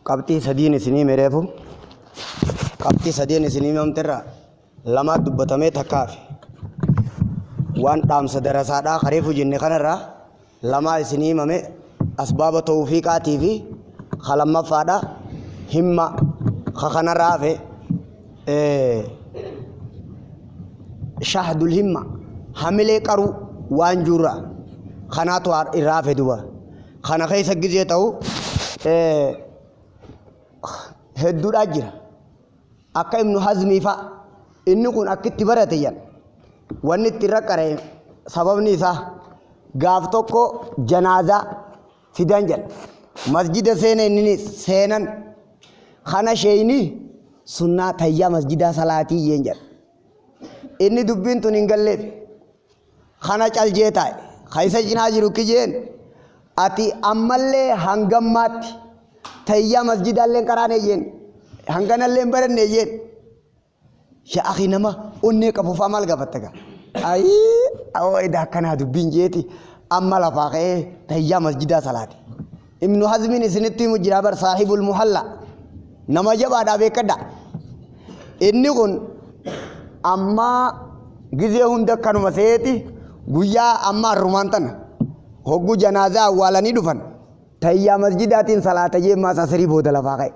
Qabxii sadiin isinii hime reefu. Qabxii sadiin isinii himamterraa lamaa dubbatamee takka hafe. Waan dhaamsa darasaadhaa ka reefu jenne kanarraa lamaa isinii himame asbaaba tawfiiqaatii fi ka lammaffaadha himma ka kanarraa hafe shahdul himma hamilee qaruu waan juurraa kanaatu irraa hafe duba. Kana keessa gizee ta'u hedduudhaa jira. Akka Ibnu Hazmii fa'a inni kun akkitti barate jedhan. Wanni itti irra qara'e sababni isaa gaaf tokko janaazaa fidan jedhan. Masjida seene inni seenan kana sheeyni sunnaa tayyaa masjidaa salaatii jeen jedhan. Inni dubbiin tun hin galleef. Kana cal jee taa'e. Ka isa cinaa jiru kijeen ati ammallee hangammaatti tayyaa masjidaallee hin qaraane jeen. Hanganallee hin baranne jeen. Yaa akhi nama onnee qabu faa maal gaafatta gaa? Ayii awoo edaa akkanaa dubbiin jeeti amma lafaa ka'ee tayyaa masjidaa salaate. Ibnu Hazmiin isinitti himu jira bar saahibul muhalla. Nama jabaadhaa beekadha. Inni kun amma gizee hunda akkanuma seeti guyyaa amma arrumaan tana hoggu janaazaa awwaalanii dhufan tayyaa masjidaatiin salaata jee maas asirii booda lafaa ka'e.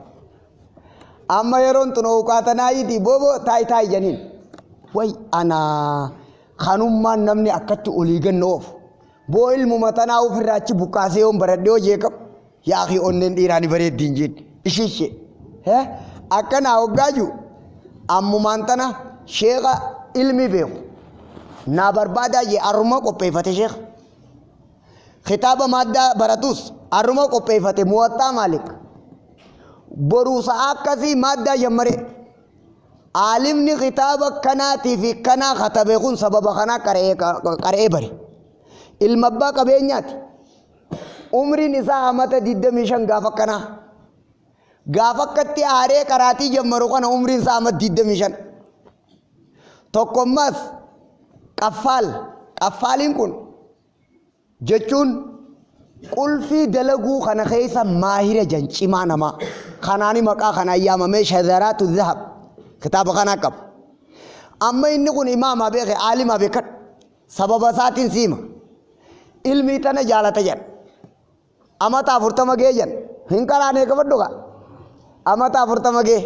Amma yeroon tun owqaatanaayitii booboo taay taay janiin. Way anaa kanummaan namni akkatti olii ganna oofu. Boo ilmuma tanaa ofirraa achi buqqaasee yoon baradhee hojii qabu. Yaa akhi onneen dhiiraa ni bareeddi hin jeen. Ishii ishee. Hee akkanaa hoggaa jiru ammumaan tana sheekha ilmi beeku. Naa barbaadaa jee arruma qopheeffate sheekha. Kitaaba maaddaa baratus arruma qopheeffate muwaxxaa Maalik. Boruu sa'a akkasii maaddaa jammare. Aalimni kitaaba kanaatii fi kanaa katabe kun sababa kanaa qara'ee bare. Ilma abbaa qabeenyaati. Umriin isaa amata 25 gaafa akkanaa. Gaafa akkatti aaree qaraatii jammaru kana umriin isaa amata 25. Tokkommaas qaffaal. Qaffaaliin kun jechuun qulfii dalaguu kana keessa maahira jan cimaa namaa. Kanaani maqaa kanaan yaamamee shazaraatu zahab kitaaba kanaa qaba. Amma inni kun imaamaa beeke aalimaa beekadhu. Sababa isaatiin siima. Ilmii tana jaalata jedha. Amata 40 gee jedha. Hin qaraanee qabadhu kaa. Amata 40 gee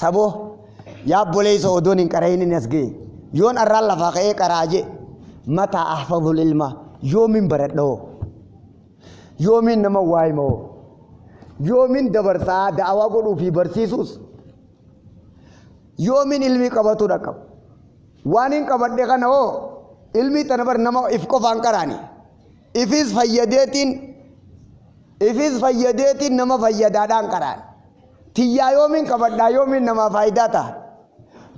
saboo yaa obboleessa odoon hin qara'in as gee. Yoon arraan lafaa ka'ee qaraa jee mataa ahfadhul ilma yoomiin baradhoo. Yoomiin nama waa himoo. Yoomiin dabarsaa da'awaa godhuu fi barsiisuus. Yoomiin ilmii qabatuu dhaqqaba. Waan hin qabadhe kana hoo ilmii tana bar nama if qofaan qaraani. Ifis fayyadeetiin ifis fayyadeetiin nama fayyadaadhaan qaraan. Tiyyaa yoomiin qabadhaa yoomiin namaa faayidaa ta'a.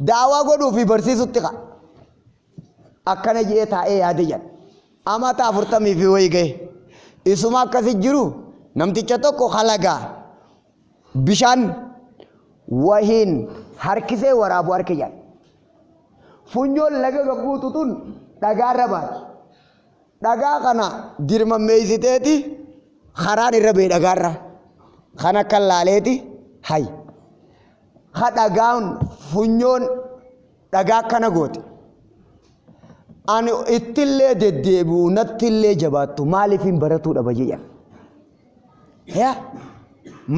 Daawaa godhuu fi barsiisutti ka'a. Akkana je'ee taa'ee yaade jedha. Amata afurtamii fi wayii gahe. Isuma akkasi jiru namticha tokko halagaa bishaan wahiin harkisee waraabu arke jedha. Funyoon laga gabbuutu tun dhagaarra baati. Dhagaa kana dirmammeessiteeti karaan irra ba'e dhagaarra. Kan akka laaleeti hay. Ka dhagaan funyoon dhagaa akkana goote. Ani ittillee deddeebi'u nattillee jabaattu maaliif hin baratuu dhaba jedhan. Yaa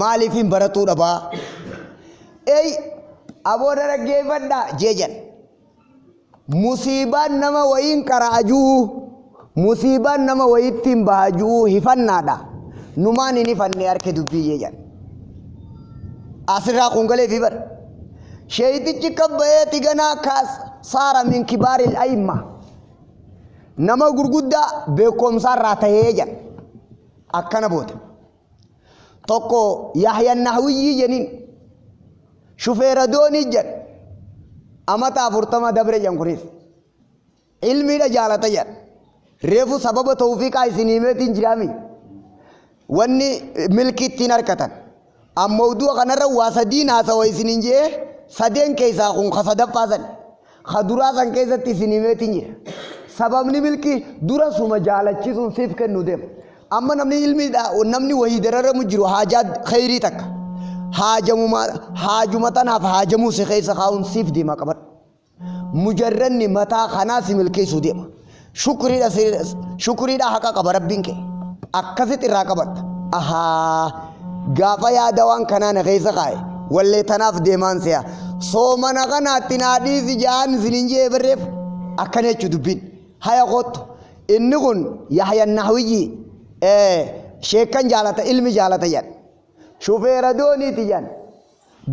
maaliif hin baratuu dhabaa? Ey aboo daraggeeffadhaa jee jedhan. Musiibaan nama wayiin qara'a ju'uu, musiibaan nama wayittiin baha ju'uu hifannaadha. Numaan hin hifanne harki dubbii jedhan. Asirraa kun galeefii bar. Sheeytichi kabbayeeti ganaa kaas saara min kibaaril ayimma. Nama gurguddaa beekumsaarraa tahee jedhan. Akkana booda. Tokko Yahya Nahwiyyii jeniin. Shufeera doonii jedhan. Amata 40 dabre jedhan kunis. Ilmiidha jaalata jedhan. Reefu sababa tawfiiqaa isin himeetiin jiraami. Wanni milkii ittiin harkatan. Amma mawdu'a kanarra waa sadiin haasawa isiniin je'ee sadeen keessaa kun ka sadaffaa san. Ka duraa san keessatti isin himeetiin jira. Sababni milkii dura suma jaalachisuun siif kennu deema. Amma namni ilmiidha namni wahii dararamu jiru haajaa kheyrii takka. Haajamuma haajuma tanaaf haajamuu si keessa kaa'uun siif deema qabadhu. Mujarranni mataa kanaa si milkeessuu deema. Shukriidha shukriidha haqa qaba Rabbiin kee. Akkasitti irraa qabadha. Ahaa gaafa yaada waan kanaa na keessa kaa'e wallee tanaaf deemaan se'a. Soomana kanaatti naa dhiisi ja'aan isiniin jee barreef akkana jechuu dubbiin. Haya koottu. Inni kun Yahya Nahwiyyi sheekkan jaalata ilmi jaalata jedhan. Shufeera dooniiti jedhan.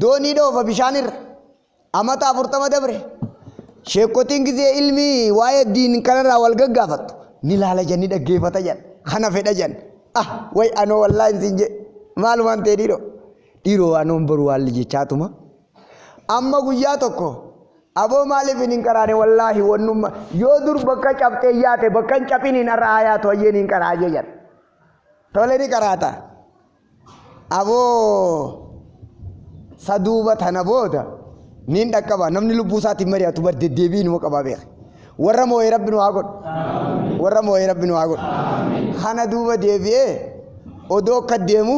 Doonii dhoofa bishaan irra. Amata 40 dabre. Sheekkotiin gizee ilmi waa'ee diin kanarraa wal gaggaafattu ni laala jedhan ni dhaggeeffata jedhan. Kana fedha jedhan. Ah way anoo wallaahi siin jee maalumaan ta'e dhiiroo. Dhiiroo anoon baru waalli jechaatuma. Amma guyyaa tokko aboo maaliif hin qaraane wallaahi wannumma yoo dur bakka cabxee yaate bakka hin caphiniin har'a aayaatu hayyeen hin qaraa jedhan. Tole ni qaraata. Aboo saduuba tana booda niin dhaqqaba namni lubbuu isaatiin mari'atu bar deddeebii inuma qabaa beeka. Warra moo'ee rabbi nu haa godhu. Warra moo'ee rabbi nu haa godhu. Kana duuba deebi'ee odoo akka deemu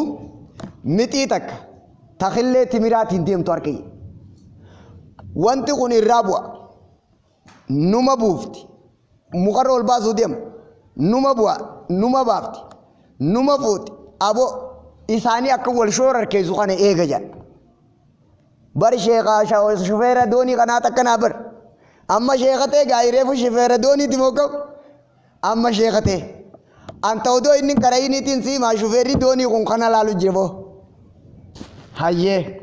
mixii takka takillee timiraatiin deemtu harkiyye. Wanti kun irraa bu'a. Numa buufti. Mukarra ol baasuu deema. Numa bu'a. Numa baafti. Numa fuuti. Abo isaanii akka wal shoorarkeessu kana eega jedha. Bari sheeka shufeera doonii kanaa takka naa bar. Amma sheeka ta'e gaa'ii reefu shufeera dooniiti moo qabu. Amma sheeka ta'e. Anta odoo inni hin qara'iniitiin siimaa shufeerri doonii kun kana laalu jira boo. Hayyee.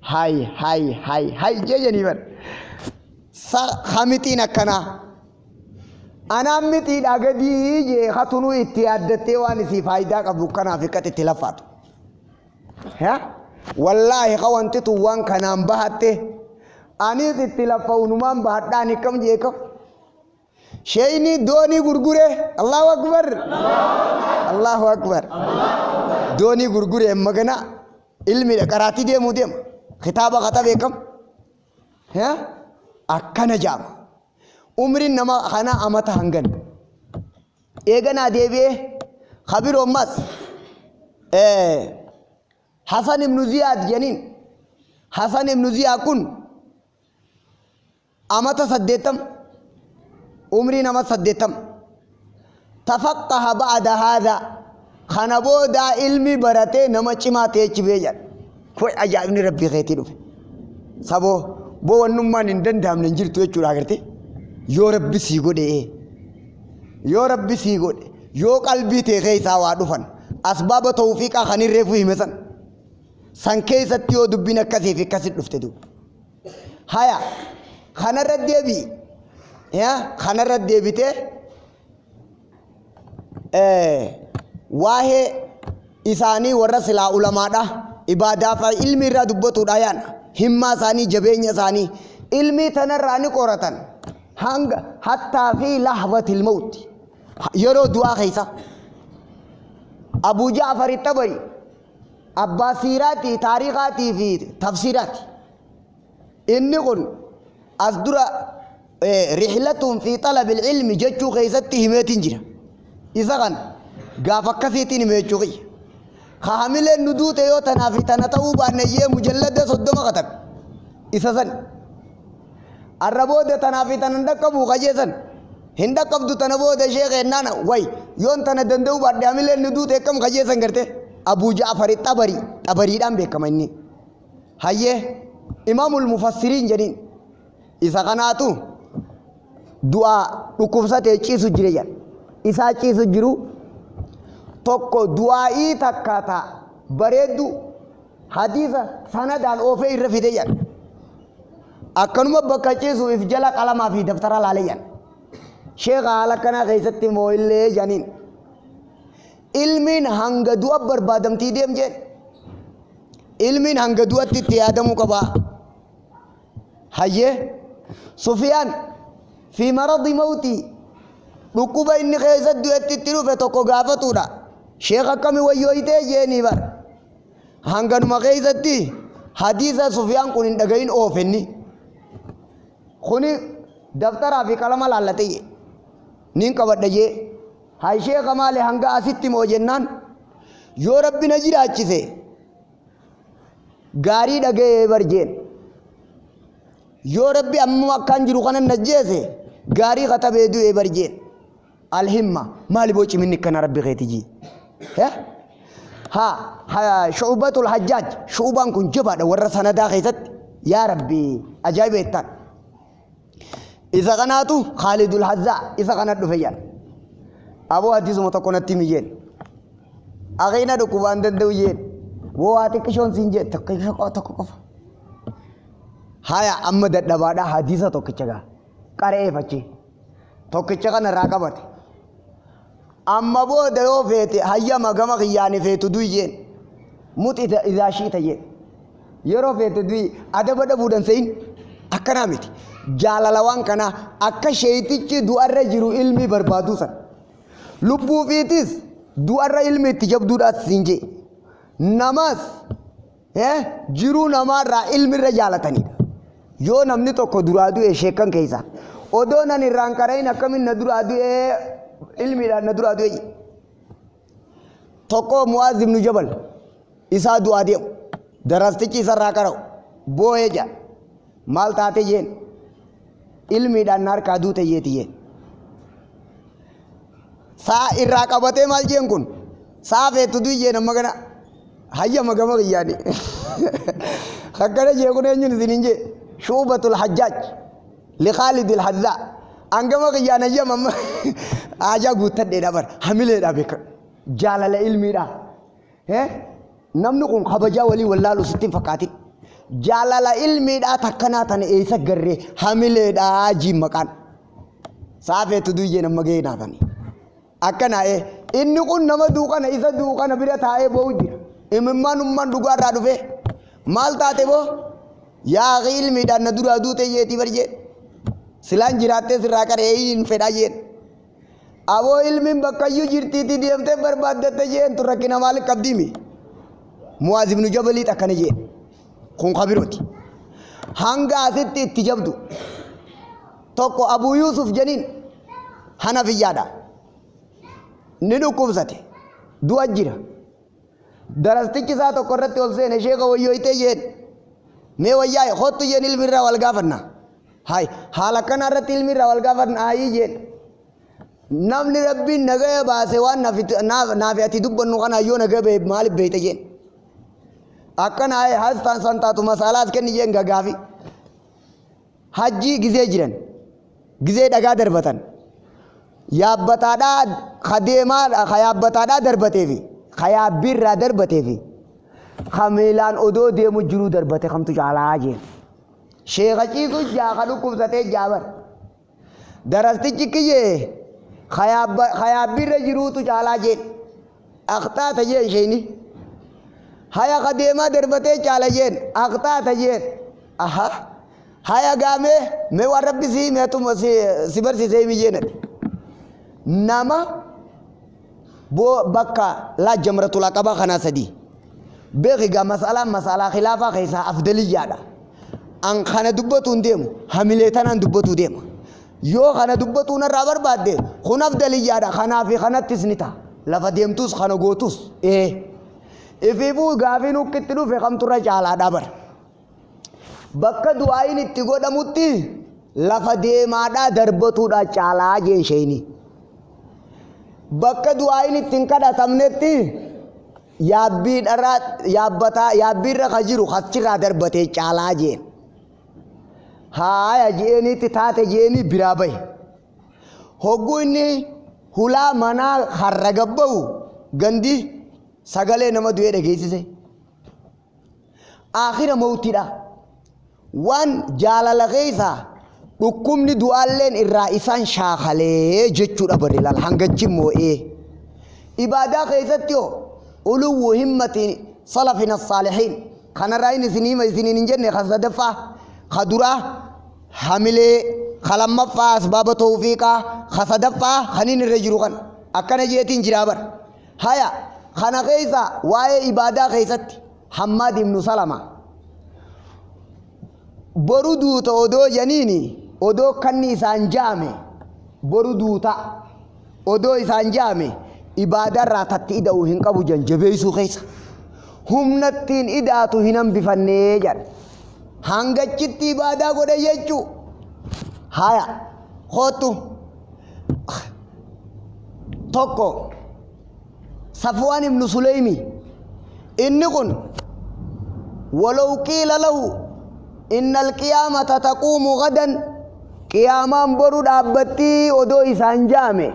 Hay hay hay hay jee bar. Sa hamixiin akkanaa. Anaan mixiidhaa gadii jee hatunuu itti yaaddattee waan isii faayidaa qabdu kanaaf hiqqat itti laffaatu. Wallaahi ka wanti tun waan kanaan bahatte anis itti laffa'unumaan bahadhaan hikkam jee kam. Sheeyni doonii gurgure Allahu akbar Allahu akbar doonii gurgure magana ilmiidha qaraatii deemuu deema kitaaba katabee kam akkana jaama umriin nama kana amata hangan eeganaa deebi'ee kabiroo ammas Hasan ibnu Ziyaad jeniin Hasan ibnu Ziyaad kun amata 80 umrii nama 80 tafaqqaha ba'da haadha kana boodaa ilmi baratee nama cimaa ta'e achi bee jedha. Kun ajaa'ibni rabbii keetii dhufe. Saboo boo wannummaan hin danda'amne hin jirtu jechuudha agartee. Yoo rabbi sii godhe yoo rabbi sii godhe yoo qalbii tee keessaa waa dhufan asbaaba tawfiiqaa kan hin reefu hime san san keessatti yoo dubbiin akkasii fi akkasi dhufte duuba. Haya kanarra deebi'i. Kanarra deebitee waa'ee isaanii warra silaa ulamaadha ibaadaa fi ilmi irraa dubbatuudha yaana himmaa isaanii jabeenya isaanii ilmii tanarraa ni qoratan hanga hattaa fi lahbatil mawti yeroo du'aa keessa Abuu Ja'far Xabari abbaa siiraatii taariikaatii fi tafsiiraati. Inni kun as dura rihlatun fi talabil ilmi jechuu keessatti himeetiin jira. Isa kana gaafa akkasiitiin hime jechuu kiyya. Ka hamileen nu duute yoo tanaa fi tana ta'uu baanne jee mujallada 30 katabe. Isa san. Arra booda tanaa fi tana hin dhaqqabu kajee san. Hin dhaqqabdu tana booda ishee kennaan way yoon tana danda'uu baadhe hamileen nu duute akkam kajee san garte. Abuu Ja'fari Xabarii Xabariidhaan beekama inni. Hayyee imaamul mufassiriin jedhiin isa kanaatu du'aa dhukkubsatee ciisu jire jedha. Isaa ciisu jiru tokko du'aa'ii takka ta bareeddu hadiisa sanadaan oofee irra fide jedha. Akkanuma bakka ciisu if jala qalamaa fi daftara laale jedha. Sheekha haala akkanaa keessatti moo illee jedhaniin. Ilmiin hanga du'a barbaadamtii deem jeen. Ilmiin hanga du'atti itti yaadamuu qaba. Hayyee Sufiyaan fi maradi mawtii dhukkuba inni keessa du'etti itti dhufe tokko gaafatuudha. Sheekh akkami wayyooyitee jeenii bar. Hanganuma keessatti hadiisa Sufiyaan kun hin dhagahin oofenni. Kuni daftaraa fi qalama laallatee jee. Nin qabadha jee. Hay sheekha maali hanga asitti moo jennaan yoo rabbi na jiraachise Gaarii dhaga'ee bar jeen. Yoo Rabbi ammuma akkaan jiru kanan najjeese gaarii katabee du'ee bar jeen. Alhimma maali boo ciminni akkana Rabbi keeti jii. Ha ha Shu'batul Hajjaaj, Shu'baan kun jabaadha warra sanadaa keessatti, yaa Rabbi ajaa'iba jettaan. Isa kanaatu Khaalidul Hazzaa isa kana dhufe jedha. Aboo hadiisuma tokko natti himi jeen. Aqiina dhukkubaan danda'u jeen. Woo waa xiqqishoon siin jeen, tokko tokko qofa. Haya amma dadhabaadha, hadiisa tokkicha gaa. Qara'eef achi. Tokkicha kana irraa qabate. Amma booda yoo feete hayyama gama kiyyaani feetu du'i jeen. Mut idaa shiita jeen. Yeroo feete du'i, adaba dhabuudhan se'in. Akkanaa miti. Jaalala waan kanaa akka sheeytichi du'arra jiru ilmi barbaaduu san. Lubbuu fiitis du'arra ilmi itti jabduudhaas siin jee. Namaas jiruu namaarraa ilmirra jaalatanidha. Yoo namni tokko duraa du'e sheekkan keessa, odoo nan irraan qara'in akkamin na duraa du'e, ilmiidhaan na duraa du'e. Tokko Mu'aaz ibnu Jabal isaa du'aa deemu, darastichi isarraa qara'u boo'ee jedha. Maal taate jeen, ilmiidhaan na harkaa duute jeeti jeen. Sa'a irraa qabatee maal jeen kun, sa'a feetu du'i jeen, amma kana hayyama gama kiyyaani. Akkana jee kun eenyuun isiniin jee? Shu'batul Hajjaaj li Khaalidil Hazzaa. An gama kiyyaan hayyama, amma haajaa guuttadheedha bara, hamileedha beeka, jaalala ilmiidha. Namni kun kabajaa walii wallaalu sitti hin fakkaatin. Jaalala ilmiidhaa takkanaa tana eessa garree, hamileedhaa jiin maqaan. Saafeetu du'i jeen, amma gahee naafani. Akkana inni kun nama duukana isa duukana bira taa'ee boo'u jira. Imimmaan ummaan dhugaarraa dhufee, maal taate boo? Yaa akhi, ilmiidhaan na duraa duute jeetii bar jeen. Silaan jiraattee sirraa qaree hin fedhaa jeen. Aboo ilmiin bakkayyuu jirtiitii deemtee barbaaddatte jeen, tun rakkina maal qabdiimi? Mu'aaz ibnu Jabaliit akkana jeen. Kun kabirooti. Hanga asitti itti jabdu. Tokko Abuu Yuusuf jeniin Hanafiyyaadha. Ni dhukkubsate. Du'a jira. Darastichi isaa tokko irratti ol seene, sheeka wayyooytee jeen. Mee wayyaa'e kottu jeen, ilmi irraa wal gaafanna. Hay haala akkanaa irratti ilmi irraa wal gaafanna hayii jeen. Namni Rabbiin nagaya baase waan naafi ati dubbannu kana yoo nagaya bahe maaliif beeyta jeen. Akkana haye hastaan san taatu masaalaas kenni jeen gagaafi. Hajjii gizee jiran, gizee dhagaa darbatan, yaabbataadhaa ka deemaa ka yaabbataadhaa darbatee fi ka yaabbiirraa darbatee fi ka miilaan odoo deemu jiruu darbate kamtu caalaa jeen. Sheeka ciisu jaa ka dhukkubsatee jaabar. Darastichi kiyyee ka yaabbiirra jiruutu caalaa jeen. Aqxaata jeen sheeyni. Haya ka deemaa darbatee caala jeen. Aqxaata jeen. Aha. Haya gaamee mee waan Rabbi si hime atuma si barsiisee himi jeen ati. Nama boo bakka laa jamratul aqabaa kanaa sadii. Beeki gaa, mas'alaan mas'alaa khilaafaa keessaa afdaliyyaadha. An kana dubbatuu hin deemu, hamilee tanaan dubbatuu deema. Yoo kana dubbatuu narraa barbaadde, kun afdaliyyaadha, kanaa fi kanattis ni ta'a. Lafa deemtus kana gootus ee. Ifiifuu gaafiin hukkitti dhufe kamturra caalaadhaa bara. Bakka du'aayin itti godhamutti lafa deemaadhaa darbatuudhaa caalaa jeen sheeyni. Bakka du'aayin itti hin kadhatamnetti yaabbiidharraa yaabbataa yaabbiirra ka jiru achirraa darbatee caalaa jeen. Haaya jeeniitti taate jeenii biraa bahe. Hogguu inni hulaa manaa harra gabbahu gandi sagalee nama du'ee dhageessise. Aakhira mawtidha. Waan jaalala keessaa dhukkubni du'aalleen irraa isaan shaakalee jechuudha bari laal hangachi moo'ee. Ibaadaa keessatti hoo uluwwu himmati salafina saalihiin kanarraa inni isin hima isiniin hin jenne, kan sadaffaa, ka duraa hamilee, ka lammaffaa asbaaba tawfiiqaa, ka sadaffaa kan inni irra jiru kan akkana jeetiin jiraa bara. Haya kana keessa waa'ee ibaadaa keessatti Hammaad ibnu Salama boru duuta odoo janiini, odoo kanni isaan jaame boru duuta odoo isaan jaame, ibaadaarraa tatti ida'u hin qabu jan jabeessuu keessa. Humna ittiin idaatu hin hambifannee jedhan. Hanga achitti ibaadaa godhe jechuu. Haya koottu. Tokko Safwaan ibnu Suleymi inni kun walaw qiila lahu inna alqiyaamata taquumu gadan, qiyaamaan boru dhaabbattii odoo isaan jaame,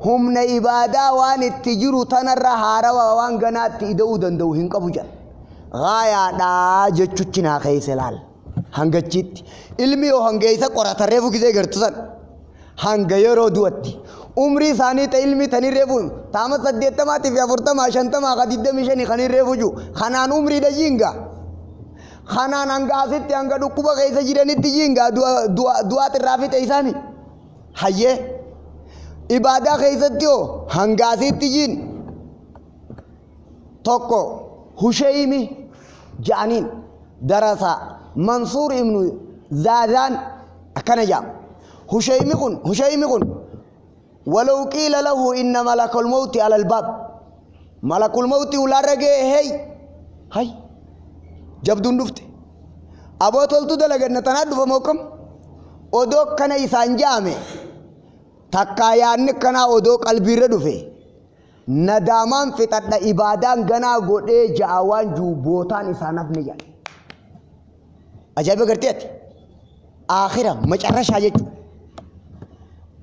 humna ibaadaa waan itti jiru tanarra haarawa waan ganaatti ida'uu danda'u hin qabu jedha. Gaayaadhaa jechuchi naa keessa laal. Hangachiitti. Ilmi yoo hangeessa qorata reefu gisee gartu san. Hanga yeroo du'atti. Umrii isaanii ta ilmi tanii reefu taama 80 fi 40 50 ka 25 kan reefu jiru. Kanaan umriidha jiinga. Kanaan hanga asitti hanga dhukkuba keessa jiranitti jiinga du'aat irraa fixe isaani. Hayyee. Ibaadaa keessatti hoo hanga asitti jiin. Tokko Husheymi ja'aniin darasa Mansuur ibnu Zaazaan akkana jedhama. Husheymi kun walaw qiila lahu inna malakal mawti alal baab, malakul mawti ulaarra ga'e, hey hay jabduun dhufte, aboo toltu dalaganna tanaa dhufa moo kam, odoo akkana isaan ja'ame, takkaa yaadni akkanaa odoo qalbiirra dhufe, nadaamaan fixadha ibaadaan ganaa godhee ja'a waan jiru bootaan isaan hafne jedhan. Ajaa'iba gartee ati. Aakhira macarrashaa jechuudha.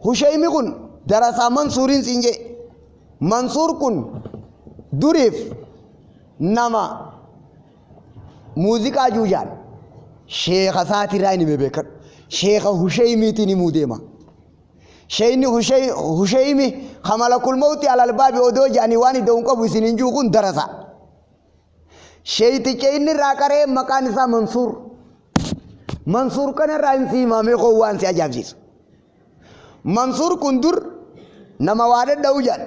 Hushaymi kun darasaa Mansuuriin siin jee. Mansuur kun duriif nama muuziqaa juujaan sheeka isaatirraa inni beekadhu. Sheeka Hushaymiitiin himuu deema. Sheeyni Hushaymi ka malakul mawti alal baabi odoo jedhanii waan ida'uun qabu isin hin jiru kun darasa. Sheeyticha inni irraa qaree maqaan isaa Mansuur. Mansuur kanarraa hin siimamee koo waan si ajaa'ibsiisu. Mansuur kun dur nama waa dhadha'u jedhan.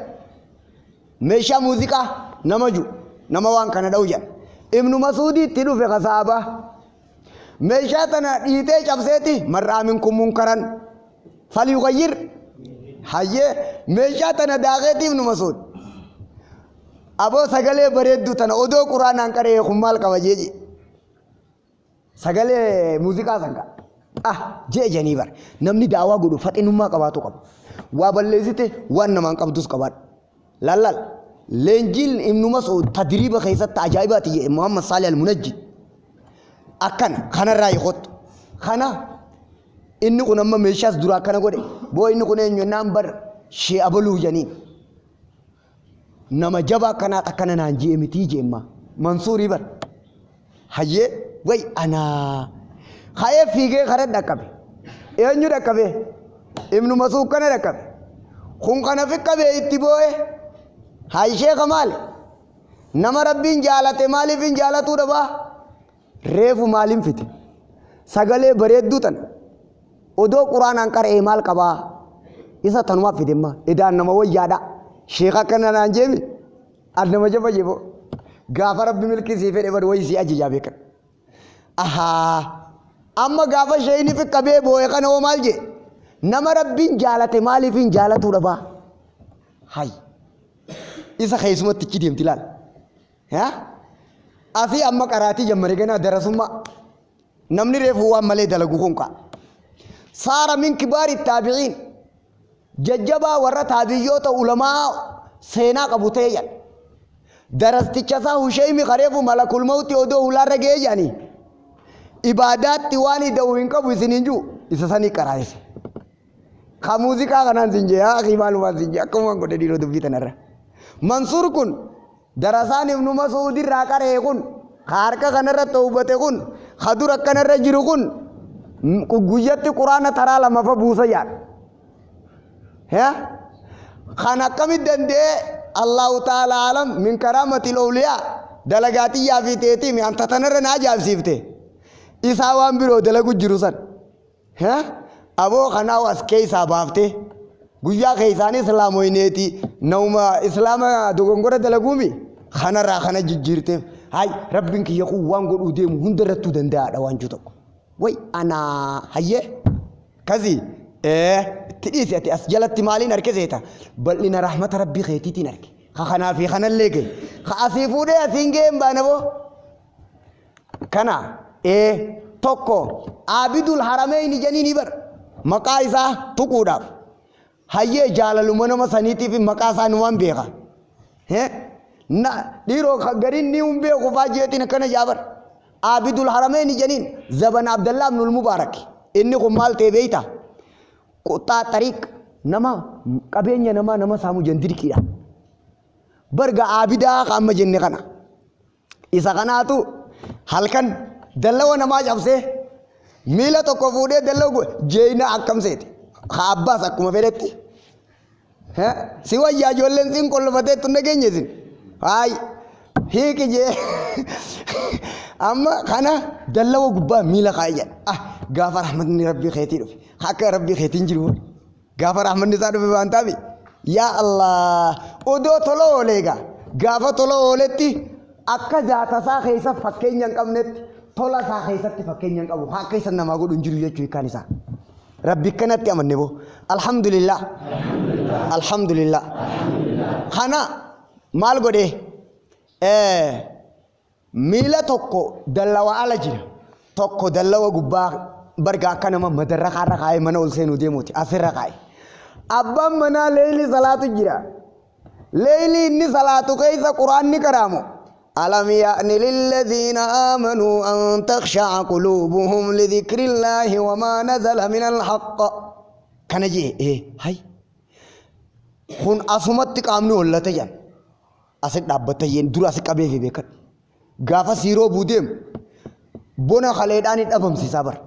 Meeshaa muuziqaa nama jiru nama waan kana dha'u jedhan. Ibnu Masuudii itti dhufe kasaabaa. Meeshaa tana dhiitee cabseeti, mar'aa minkum munkaran falyughayyir, hayyee meeshaa tana daakeeti Ibnu Masuud. Aboo sagalee bareedduu tana odoo quraanaan qaree kun maal qaba jeeji. Sagalee muuziqaa san kaa. Ah jee janii bar. Namni daawaa godhu faxinummaa qabaatu qaba. Waa balleessite waan namaan qabdus qabaadhu. Lallal. Leenjiin Ibnu Mas'uud tadriiba keessatti ajaa'ibaati jedhe Muhammad Saalih al-Munajjid. Akkana kanarraa hiikottu. Kana inni kun amma meeshaas dura akkana godhe. Boo inni kun eenyu jennaan bar shee abaluu janiin. Nama jabaa akkanaa akkana naan jee mitii jeemma. Mansuurii bar. Hayyee way anaa. Ka'ee fiigee kara dhaqqabe. Eenyu dhaqqabe? Ibnu Masuud kana dhaqqabe. Kun kana fiqqabee itti boo'e. Haa sheeka maali? Nama Rabbiin jaalate maaliif hin jaalatuu dhabaa? Reefu maaliin fite? Sagalee bareedduu tana. Odoo quraanaan qara'ee maal qabaa? Isa tanumaaf fide imma. Edaan nama wayyaadha. Sheeka akkana naan jeemi. An nama jaba jebo. Gaafa Rabbi milkii sii fedhe badu wayii sii ajajaa beekan. Ahaa. Amma gaafa sheeyni fiqqabee boo'e kana hoo maal jee? Nama Rabbiin jaalate maaliif hin jaalatuu dhabaa? Hay. Isa keessumatti ichi deemti laal. Haa? Asii amma qaraatii jammare ganaa darasummaa. Namni reefu waan malee dalagu kun kaa. Saara min kibaari taabi'iin. Jajjabaa warra taabiyyoota ulamaa seenaa qabu ta'e jedhan. Darasticha isaa Husheymi kareefu malakul mawti odoo hulaarra ga'ee jedhanii. Ibaadaatti waan ida'u hin qabu isiniin jiru isa sanii qaraayise. Ka muuziqaa kanaan sin jee haa akii maalumaan sin jee akkamumaan godhe dhiiroo dubbii tanarra. Mansuur kun darasaan Ibnu Masuud irraa qara'e kun ka harka kanarra toobate kun ka dur akkanarra jiru kun guyyatti quraana taraa lamafa buusa jedhan. Kan akkamitti danda'e Allahu ta'ala alam min karaamatil awliyaa, dalagaa xiyyaa fi teetiimi anta tanarra na ajaa'ibsiifte. Isaa waan biroo dalagu jiru san. Aboo kanaa as keessaa baaftee guyyaa keessaan islaamoyneeti nama islaama dogongora dalaguumi kanarraa kana jijjiirteef, hay Rabbiin kiyya kun waan godhuu deemu hunda irrattuu danda'aadha waan jiru tokko. Way anaa hayyee kasi itti dhiisi, ati as jalatti maaliin arke seeta? Bal'ina rahmata Rabbii keetiitiin arke. Ka kanaa fi kanallee gahe. Ka asii fuudhee asiin gahee hin baane boo. Kana ee tokko Aabidul Harameyni janiini bar maqaa isaa tuquudhaaf. Hayyee jaalaluma nama saniitiif maqaa isaa numaan beeka. He? Na dhiiroo ka gariin ni hin beeku faa jeetiin akkana jaa bar. Aabidul Harameyni janiin Zabana Abdallaa ibnul Mubaarak. Inni kun maal ta'e beeyta? Quxxaa xariiq nama qabeenya namaa nama saamu jan dirqiidha. Barga aabidaa ka amma jenne kana. Isa kanaatu halkan dallawa namaa cabsee miila tokko fuudhee dallawa jeeyna akkam seete. Ka abbaas akkuma fedhetti. Si wayyaa ijoolleen siin qollofatee tun dhageenye isin. Haay hiiki jee. Amma kana dallawa gubbaa miila kaa'e jedha. Ah gaafa rahmatni rabbii keetii dhufe. Akka rabbii keetiin jiru. Gaafa rahmanni isaa dhufe waan taafi. Yaa Allah odoo tola oolee egaa gaafa tola ooletti akka zaata isaa keessa fakkeenya hin qabnetti tola isaa keessatti fakkeenya hin qabu akka isa namaa godhu hin jiru jechuu hiikkaan isaa. Rabbi kanatti amanne boo. Alhamdulillah. Alhamdulillah. Kana maal godhee? Miila tokko dallawa ala jira. Tokko dallawa gubbaa barga akka nama madarrakaa irra kaa'ee mana ol seenuu deemuuti. Asirra kaa'e. Abbaan manaa leeyli salaatu jira. Leeyli inni salaatu keessa quraanni qaraamu. Alam ya'ni lilladhiina aamanuu an takhsha'a quluubuhum lidhikrillaahi wamaa nazala minal haqq. Kana jee ee hay. Kun asumatti qaamni hollate jedhan. Asi dhaabbatta jeen dura asi qabeefi beekadhu. Gaafa siiroo buu deemu bona kaleedhaan hin dhabamsiisaa bara.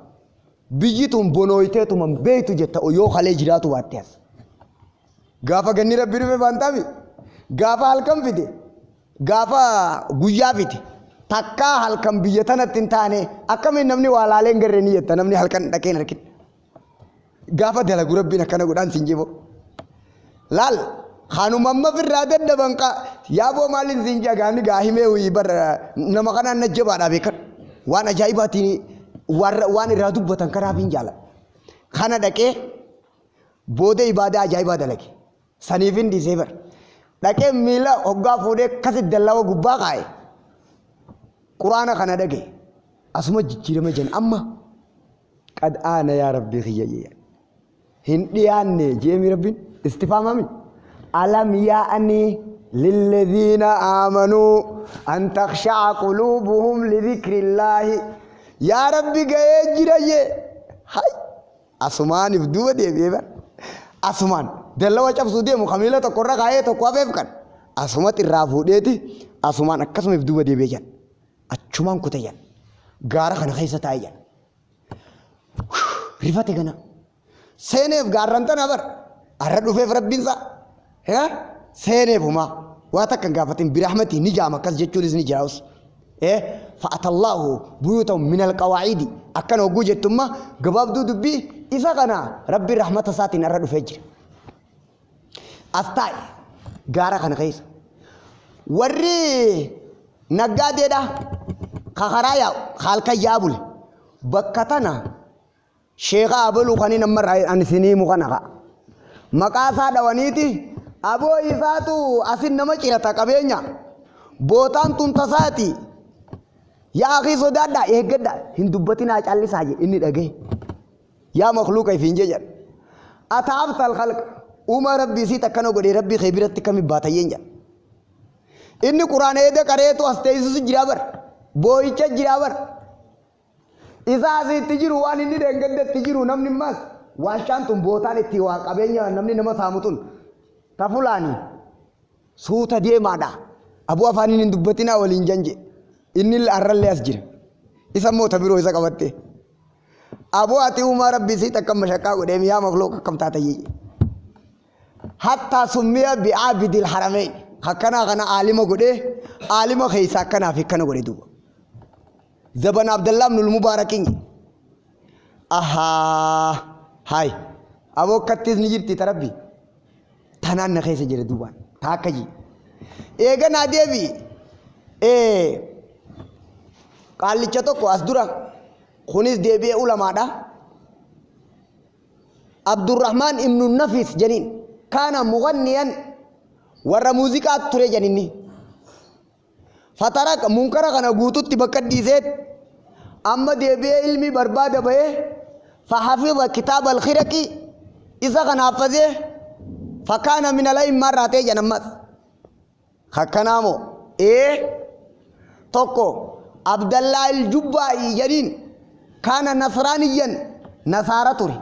Biyyi tun bonooyteetuma hin beektu jetta yoo kalee jiraatu baatte as. Gaafa ganni rabbi dhufe baantaami. Gaafa halkan fide gaafa guyyaa fide takkaa halkan biyya tanatti hin taane akkamiin namni waa laalee hin garree ni jetta namni halkan dhaqee hin argin. Gaafa dalagu rabbiin akkana godhaan siin jeboo. Laal kanuma amma firraa dadhaban qa yaaboo maaliin siin jaa gaani gaa himee wayii bar nama kanaan na jabaadhaa beekan. Waan ajaa'ibaatiin waan irraa dubbatan kanaaf hin jaaladha. Kana dhaqee booda ibaadaa ajaa'ibaa dalage. Saniif hin dhiisee bar. Dhaqee miila hoggaa fuudhee akkasi dallawa gubbaa kaa'e. Quraana kana dhage. Asuma jijjiirama jen amma qad aana yaa rabbii kiyya jee. Hin dhiyaanne jeemi rabbiin istifaamami. Alam yaa'ni lilladhiina aamanuu an takhsha'a quluubuhum lidhikrillaahi. Yaa rabbi ga'ee jira jee. Hay asumaaniif duuba deebi'ee bar. Asumaan dallawa cabsuu deemu kamiila tokko irra kaa'ee tokko hafeef kan asumatti irraa fuudheeti asumaan akkasumaif duuba deebi'ee jedha. Achumaan kute jedha. Gaara kana keessa taa'e jedha. Rifate gana. Seeneef gaarran tana bar. Arra dhufeef rabbiin isaa. Seeneef humaa. Waa takka hin gaafatin birahmati ni jaama akkas jechuunis ni jiraus. Fa'atallaahu buyuutahum minal qawaa'idi akkana hogguu jettumma gabaabduu dubbii isa kana rabbiin rahmata isaatiin arra dhufee jira. As taa'e gaara kana keessa. Warri naggaadeedha ka karaa yaa'u ka halkan yaa'aa bule bakka tana sheeka abaluu kan inni amma irraa ani isinii himu kana ka'a. Maqaa isaa dhawaniiti aboo isaatu asin nama cirata qabeenya bootaan tun tasaati yaa akii sodaadhaa eeggadhaa hin dubbatinaa callisaa jedhe inni dhagaye. Yaa makhluuqa ifiin jee jedha. Ataabta alkhalqa. Uumaa rabbii isiit akkana godhee rabbii kee biratti kami baatayyeen jedha. Inni quraana eeda qareetu as teessisu jiraa bar. Boo'icha jiraa bar. Isa asiitti jiru waan inni dheengadda itti jiru namni immaas waashaan tun bootaan itti waa qabeenya namni nama saamu tun ta fulaani suuta deemaadha. Aboo afaaniin hin dubbatinaa waliin janje. Inni arrallee as jira. Isa immoo ta biroo isa qabatte. Aboo ati uumaa rabbii siit akkam mashaqqaa godhee yaa makluuq akkam taata jee. Hattaa summiya bi'aabidil harameyn. Akkanaa kana aalima godhee aalima keessa akkanaa fi akkana godhe duuba. Zabana Abdallah ibnul Mubaarakiin. Ahaa haay aboo akkattis ni jirti ta rabbi. Tanaan na keessa jira duubaan ta akka jii. Eega naa deebi'i. Qaallicha tokko as dura kunis deebi'ee ulamaadha. Abdurrahmaan ibnu Nafiis janiin kaana muganniyan Warra muuziqaa ture jedhan inni. Fatara munkara kana guututti bakka dhiiseet amma deebi'ee ilmi barbaada bahee fahafiza kitaaba alkhiraqi isa kana haffazee fakkaana min ala'immaa irraa ta'e jedhan ammas. Akkanaa moo? Ee tokko Abdallaa Iljubbaa'i jedhiin kaana nasraaniyyan nasaara ture.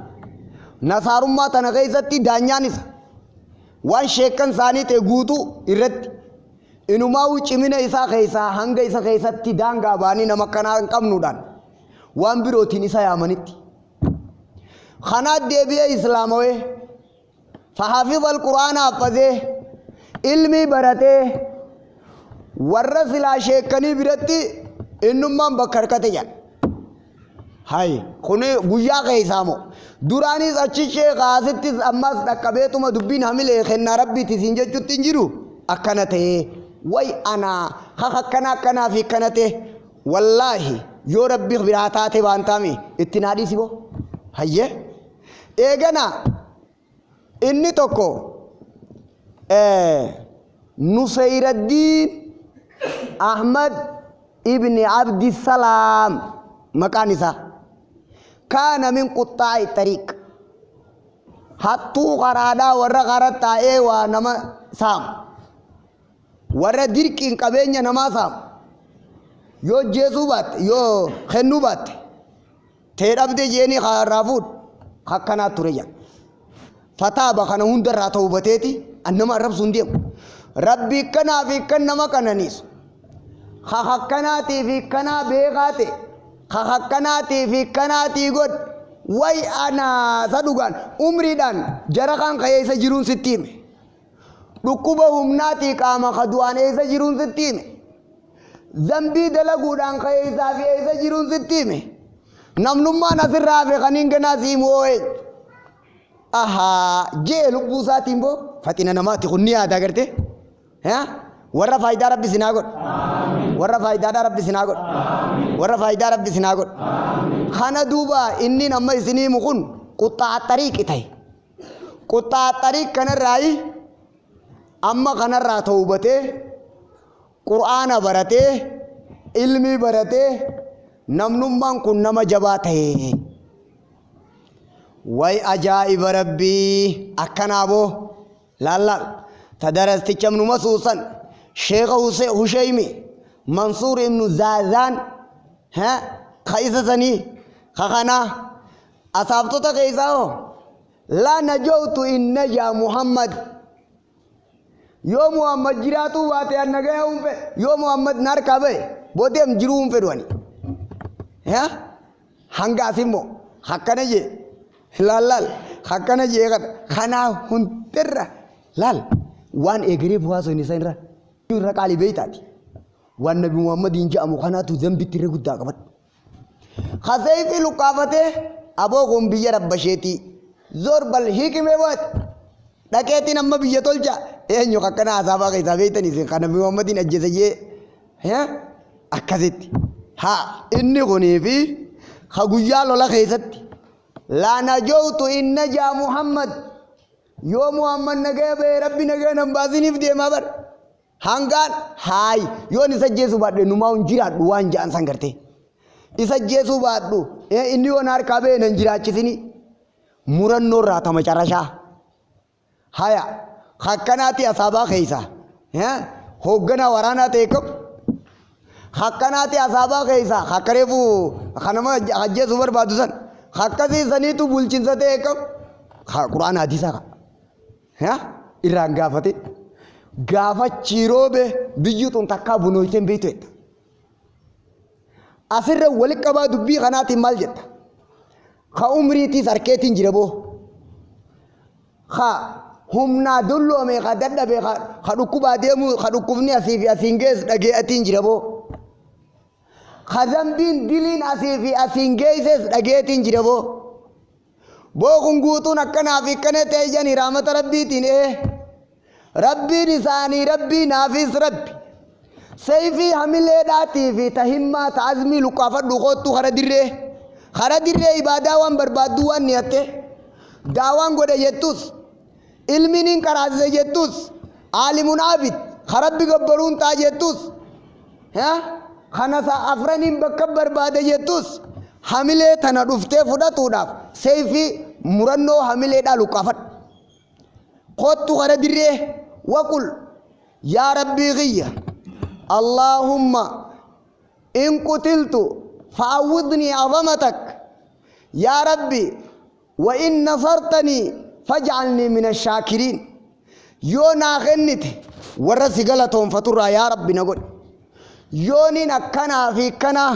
Nasaarummaa tana keessatti daanyaan isa waan sheekkan isaanii ta'e guutuu irratti inumaa'uu cimina isaa keessaa hanga isa keessatti daangaa ba'anii nama akkanaa hin qabnuudhaan waan birootiin isa yaamanitti. Kanaaf deebi'ee islaamawee fahafiza alqur'aana haffazee ilmii baratee warra silaa sheekkanii biratti innummaan bakka harkate jedhan. Hay kuni guyyaa keessaa moo duraanis achi sheeka asittis ammas dhaqqabeetuma dubbiin hamilee kennaa rabbiiti siin jechutti hin jiru akkana ta'ee way anaa kaka akkana akkanaa fi akkana ta'e wallaahi yoo rabbi biraa taate waan taame itti naa dhiisi boo hayyee eegana inni tokko Nusayraddiin Ahmad ibni Abdissalaam maqaan isaa kaana min quxxaa'i xariiq hattuu karaadhaa warra kara taa'ee waa nama saamu warra dirqiin qabeenya namaa saamu yoo jeesuu baatte yoo kennuu baatte tee dhabde jeeni irraa fuudhu akkanaa ture jedha. Fataaba kana hundarraa tawbateeti an nama arrabsuu hin deemu. Rabbi akkanaa fi akkan nama qananiisu. Kakakkanaatii fi akkanaa beekaa ta'e. Kakakkanaatii fi akkanaatii godhe. Way anaa sa dhugaan umriidhaan jara kaan ka'ee isa jiruun sitti hime. Dhukkuba humnaatii qaama ka du'aan eessa jiruun sitti hime. Zambii dalaguudhaan ka eessaa fi eessa jiruun sitti hime. Namnummaan asirraa hafe kan hin ganaa si himu hoo eenyu? Ahaa jee lubbuu isaatiin boo faxina namaati kun ni yaada agartee. Warra faayidaa rabbi sinaa godhu. Warra faayidaadhaa rabbi sinaa godhu. Warra faayidaa rabbi sinaa godhu. Kana duuba inni amma isinii himu kun quxxaa xariiqi ta'e. Quxxaa xariiq kanarraayi amma kanarraa tawbatee qur'aana baratee ilmii baratee namnummaan kun nama jabaa ta'e. Way ajaa'iba rabbii akkanaa boo laallaa ta darasticha ibnu masuusan sheekha husheymi mansuur ibnu zaazaan ka isa sanii ka kanaa asaabtota keessaa hoo laa najawtu in najaa muhammad yoo muhammad jiraatuu baate an nagaya hin fedhu yoo muhammad na harkaa bahe boodeem jiruu hin fedhu ani hanga asimmoo akkana jee laal laal akkana jee kana kanaa hundirra laal waan egeree bu'aa sun isa irra irra qaalii beeytaati waan nabi muhammadiin je'amu kanaatu zambitti irra guddaa qabadhu. Kaseyfii luqqaafatee aboo kun biyya rabbasheetii zoor bal hiikimee baate dhaqeetiin amma biyya tolcha eenyu akkana hasaabaa keessaa beeytan isin kan nabi muhammadiin ajjeese jee akkasitti haa inni kunii fi ka guyyaa lola keessatti laa najowtu in najaa muhammad yoo muhammad nagaya bahe rabbi nagaya nan baasiniif deemaa bar Hangaan haay yoon isa ajjeesuu baadhe numaa hin jiraadhu waan ja'an san gartee. Isa ajjeesuu baadhu inni yoon harkaa ba'e nan jiraachisini. Murannoo irraa ta macarashaa. Haya hakkanaati asaabaa keessa hoogganaa waraanaa ta'e qabu. Hakkanaati asaabaa keessa hakka reefu kanama ajjeesuu barbaadu san hakkasii saniitu bulchinsa ta'e qabu. Qur'aana hadiisaa qaba. Irraan gaafate gaafachi roobe biyyi tun takkaa bunooytee hin beektu jetta. Asirra wali qabaa dubbii kanaatiin maal jetta? Ka umriitiis harkeetiin jira boo. Ka humnaa dulloome ka dadhabe ka dhukkubaa deemu ka dhukkubni asii fi asiin geessu dhagee'atiin jira boo. Ka zambiin diliin asii fi asiin geesses dhageetiin jira boo. Boo kun guutuun akkanaa fi akkana ta'e jedhanii rahmata rabbiitiin ee rabbiin isaanii rabbii naafis rabbi sayfii hamileedhaatii fi tahimmaa ta azmii luqqaafadhu koottuu kara dirree ibaadaa waan barbaadduu waan niyatte daawaan godhe jettus ilmiin hin qaraasise jettus Aalimun aabid ka Rabbi gabbaruun ta'a jettus, kana sa afraniin bakka barbaade jettus, hamilee tana dhuftee fudhatuudhaaf seeyfii murannoo hamileedhaa luqqaafadhu. Kottu kara dirree, waqul yaa Rabbii kiyya, Allaahumma in qutiltu fa'awwidnii azamatak, yaa Rabbi, wa in nasartanii faj'alnii mina shaakiriin. Yoo naa kennite warra si galatoonfaturraa yaa Rabbi na godhi. Yooniin akkanaa fi akkanaa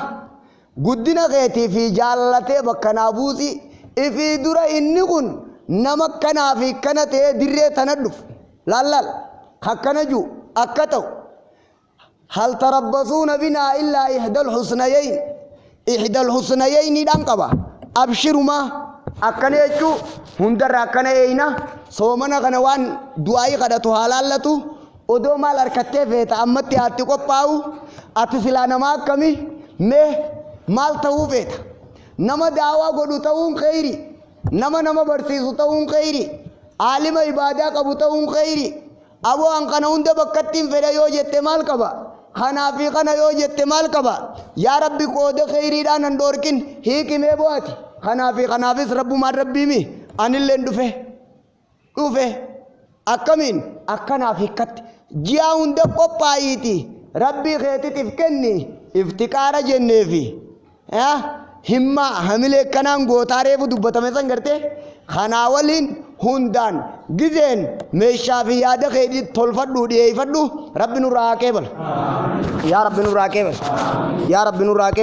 guddina keetii fi jaallatee bakka naa buusi. Ifii dura inni kun nama akkanaa fi akkana ta'ee dirree tana dhufu laal akkana jiru akka ta'u. Hal tarabbasuuna binaa illaa ihdal husnayeyn, ihdal husnayeyniidhaan qaba. Abshirumaa akkana jechuu hundarra akkana eeyna. Soomana kana waan du'aayii kadhatu haa laallatu. Odoo maal harkattee feeta ammatti haatti qophaa'u? Ati silaa nama akkami? Mee maal ta'uu feeta? Nama daawaa godhu ta'uun kheyri, nama nama barsiisu ta'uun kheyri, aalima ibaadaa qabu ta'uun kheyri. Aboo, an kana hunda bakkatti hin fedha yoo jette maal qaba? Kanaa fi kana yoo jette maal qaba? Yaa Rabbi, qooda kheyriidhaan an dhoorkin. Hiikimee bo'ati kanaa fi kanaafis Rabbumaan Rabbiimi. Anilleen dhufe dhufe akkamiin akkanaaf hikkatti ji'a hunda qophaa'iiti Rabbii keetitiif kenni. Iftiqaara jenneefi himmaa hamilee kanaan gootaa reefu dubbatame san gartee kanaa waliin hundaan gizeen meeshaa fi yaada kee tolfadhu, dhiyeeffadhu. Rabbi nurraa haa qeebalu. Yaa Rabbi, nurraa qeebalu. Yaa Rabbi, nurraa qeebalu.